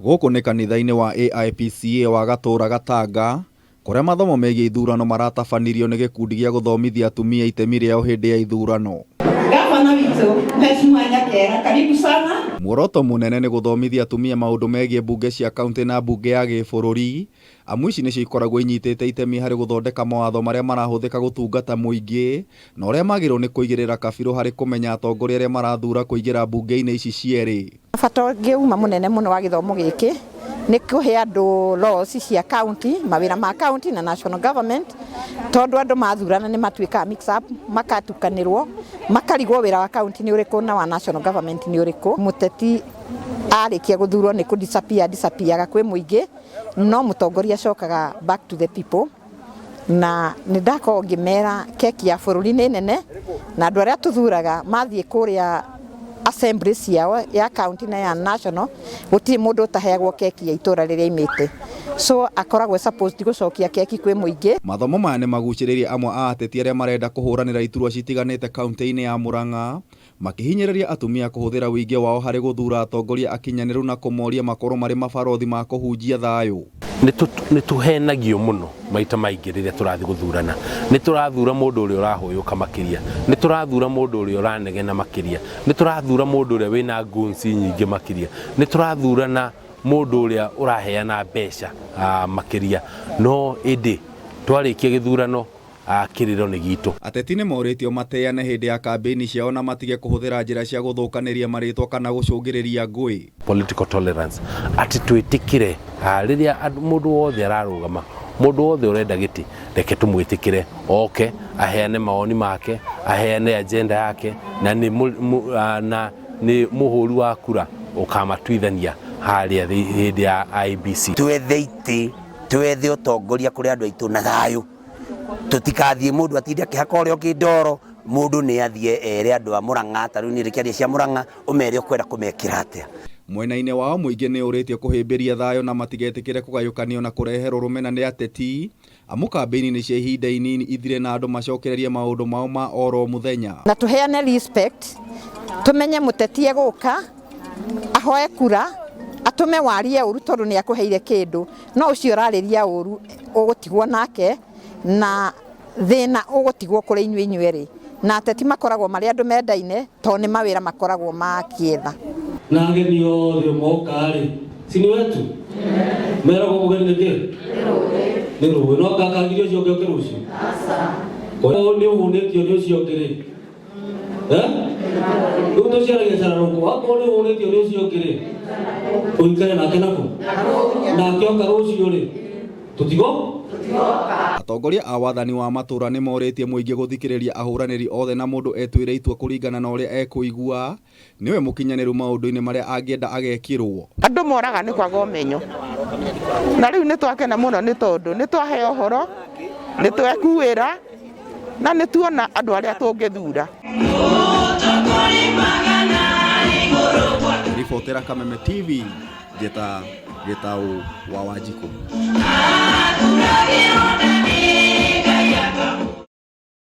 Gũkũ nĩ kanitha-inĩ wa AIPCA wa Gatũra Gatanga, kũrĩa mathomo megiĩ ithurano maratabanirio nĩ gĩkundi gĩa gũthomithia atumia itemi rĩao hĩndĩ ya ithurano. Gavana witũ Mheshimiwa Nyakera, karibu sana. Muoroto mũnene nĩ gũthomithia atumia maũndũ megiĩ mbunge cia kaunti na mbunge ya gĩbũrũri, amu ici nĩcio ikoragwo inyitĩte itemi harĩ gũthondeka mawatho marĩa marahũthĩka gũtungata mũingĩ, na ũrĩa magĩrĩirwo nĩ kũigĩrĩra kabirũ harĩ kũmenya atongoria arĩa marathura kũingĩra mbunge-inĩ ici cierĩ. Bata ũngĩ uma mũnene mũno wa gĩthomo gĩkĩ nĩ kũhe andũ laws cia county, mawĩra ma county na national government, tondũ andũ mathurana nĩ matuĩkaga mix up, makatukanĩrwo, makarigwo wĩra wa county nĩ ũrĩkũ na wa national government nĩ ũrĩkũ. Mũteti arĩkia gũthurwo nĩ kũ disappear disappearaga kwĩ mũingĩ, no mũtongoria acokaga back to the people. Na nĩ ndakorwo ngĩmera keki ya bũrũri nĩ nene, na andũ arĩa tũthuraga mathiĩ kũrĩa assembly ciao ya county na ya national, gũtirĩ mũndũ ũtaheagwo keki ya itũra rĩrĩa aimĩte, so akoragwo supposed gũcokia keki kwĩ mũingĩ. Mathomo maya nĩ magucĩrĩirie amwe a ateti arĩa marenda kũhũranĩra iturwa citiganĩte kaunti-inĩ ya Murang'a, makĩhinyĩrĩria atumia kũhũthĩra wĩingĩ wao harĩ gũthura atongoria akinyanĩru na kũmoria makorwo marĩ mabarothi ma kũhunjia thayũ. Nĩ tũhenagio mũno maita maingĩ rĩrĩa tũrathiĩ gũthurana. Nĩ tũrathura mũndũ ũrĩa ũrahũyũka makĩria, nĩ tũrathura mũndũ ũrĩa ũranegena makĩria, nĩ tũrathura mũndũ ũrĩa wĩna goons nyingĩ makĩria, nĩ tũrathurana mũndũ ũrĩa ũraheana mbeca makĩria, no ĩndĩ twarĩkia gĩthurano, kĩrĩro nĩ gitũ. Ateti nĩ morĩtio mateane hĩndĩ ya kambĩini ciao na matige kũhũthĩra njĩra cia gũthũkanĩria marĩtwa kana gũcũngĩrĩria ngũĩ. Political tolerance, atĩ twĩtĩkĩre rĩrĩa mũndũ wothe ararũgama, mũndũ wothe ũrenda gĩtĩ, reke tũmwĩtĩkĩre oke aheane mawoni make, aheane agenda yake, na nĩ mũhũri wa kura ũkamatuithania harĩa hĩndĩ ya IEBC. Twethe itĩ, twethe ũtongoria kũrĩ andũ aitũ na thayũ, tũtikathiĩ mũndũ atinde akĩhaka ũrĩa ũngĩ ndoro. Mũndũ nĩ athiĩ ere andũ a Mũrang'a, ta rĩu niĩ ndĩkĩaria cia Mũrang'a, ũmere ũkwenda kũmekĩra atĩa. Mwena-inĩ wao mũingĩ nĩ ũrĩtio kũhĩmbĩria thayũ na matigetĩkĩre kũgayũkanio na kũreherwo rũmena nĩ ateti, amu kambĩini nĩ cia ihinda inini ithire na andũ macokererie maũndũ mao ma oro mũthenya. Na tũheane respect, tũmenye mũteti egũka ahoe kura, atũme warie ũru tondũ nĩ akũheire kĩndũ, no ũcio ũrarĩria ũru ũgũtigwo nake na thĩna ũgũtigwo kũrĩ inyuĩ inyuerĩ. Na ateti makoragwo marĩ andũ mendaine tondũ nĩ mawĩra makoragwo makĩetha. Na ageni othe moka rĩ, si ni wetu meragwo mũgeni nĩ kĩ nĩ rũĩ no ngakagirio ũcio ũngĩ oke rũciũ nĩ ũhũnĩtio nĩ ũcio ũngĩ rĩ, rĩu tũciaragia cararũkũ, akorwo nĩ ũhũnĩtio nĩ ũcio ũngĩ rĩ, ũikare nake nakũ nake oka rũciũ rĩ, tũtigo. Atongoria a wathani wa matũra nĩ morĩtie mũingĩ gũthikĩrĩria ahũranĩri othe na mũndũ etuĩre itua kũringana na ũrĩa ekũigua nĩwe mũkinyanĩru maũndũ-inĩ marĩa angĩenda agekĩrwo. Andũ moraga nĩ kwaga ũmenyo, na rĩu nĩ twakena mũno nĩ tondũ nĩ twaheo ũhoro, nĩ twekuĩra na nĩ tuona andũ arĩa tũngĩthura. Ribotera Kameme TV, Njeta Gĩtaũ wa Wanjikũ.